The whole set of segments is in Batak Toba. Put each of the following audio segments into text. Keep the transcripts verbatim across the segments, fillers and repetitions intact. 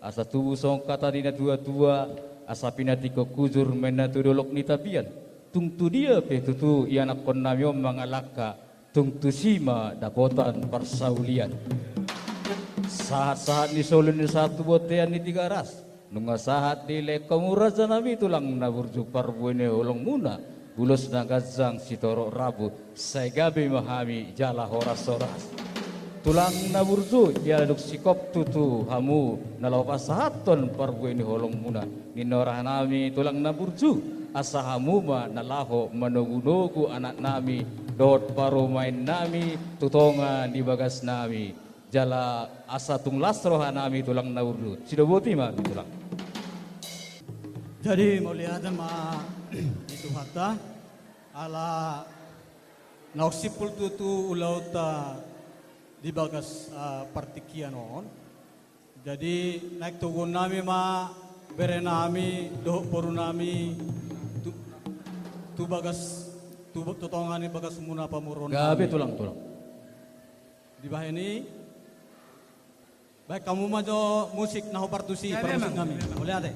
Asa tubu songon hata ni na tua-tua, asa pinatingkon hujur ma inna tu dolok ni tapian. Tung tu dia pe tutu ianakkonnami on mangalangka, tung tusi ma dapotan parsaulian. Sahat-sahat ni solu ni sahat tu bontean ni Tigaras. Nunga sahat dilehon hamu rajanami tulang na burju parbue ni holongmuna, ulos na ganjang sitorop rambu, sai gabe ma hami jala horas-horas. Tulang na burju, ia dung singkop tutu hamu na laho pasahathon parbue ni holongmuna. Ninna rohanami tulang na burju, asa hamu ma na laho manogu-nogu anaknami dohot parumaennami tu tonga ni bagasnami. Jala asa tung las rohanami tulang na burju. Sidoboti ma hami tulang. Jadi mauliate ma di Tuhanta, ala naung simpul tutu ulaonta di bagas, ah, partingkian on. Jadi naeng toguonnami ma berenami dohot borunami tu, tu bagas, tu, tu tonga ni bagasmuna pamoruonnami. Gabe tulang, tulang. Dibahen i, baen hamu ma jo musik na hombar tusi. Ya, memang. Parmusiknami. Mauliate.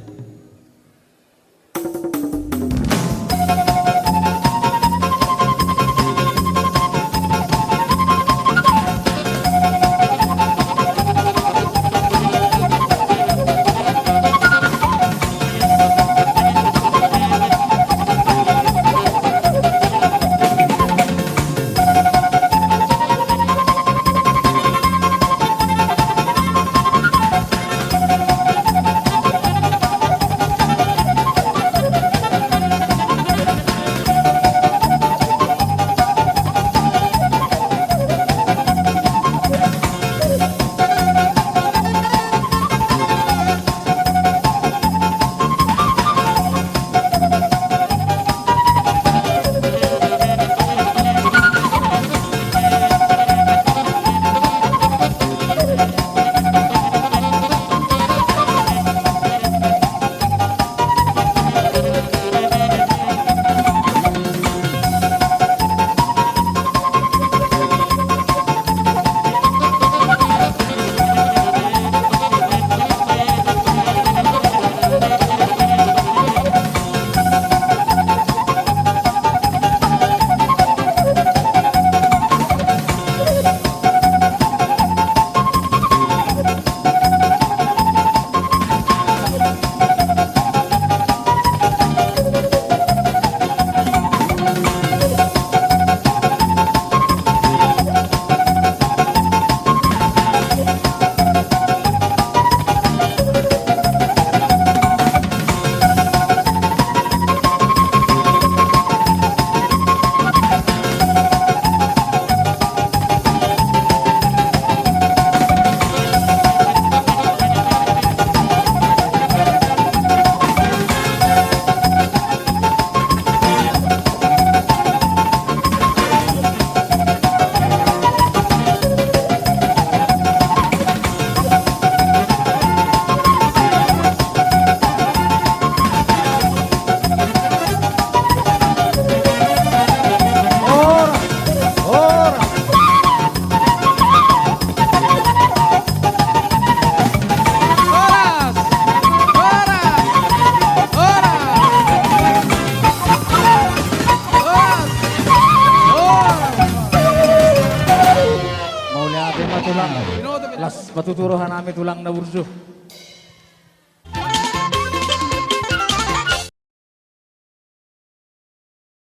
Horas! Horas! Horas! Horas! Horas! Mauliate ma tulang. Las ma tutu rohanami tulang na burju.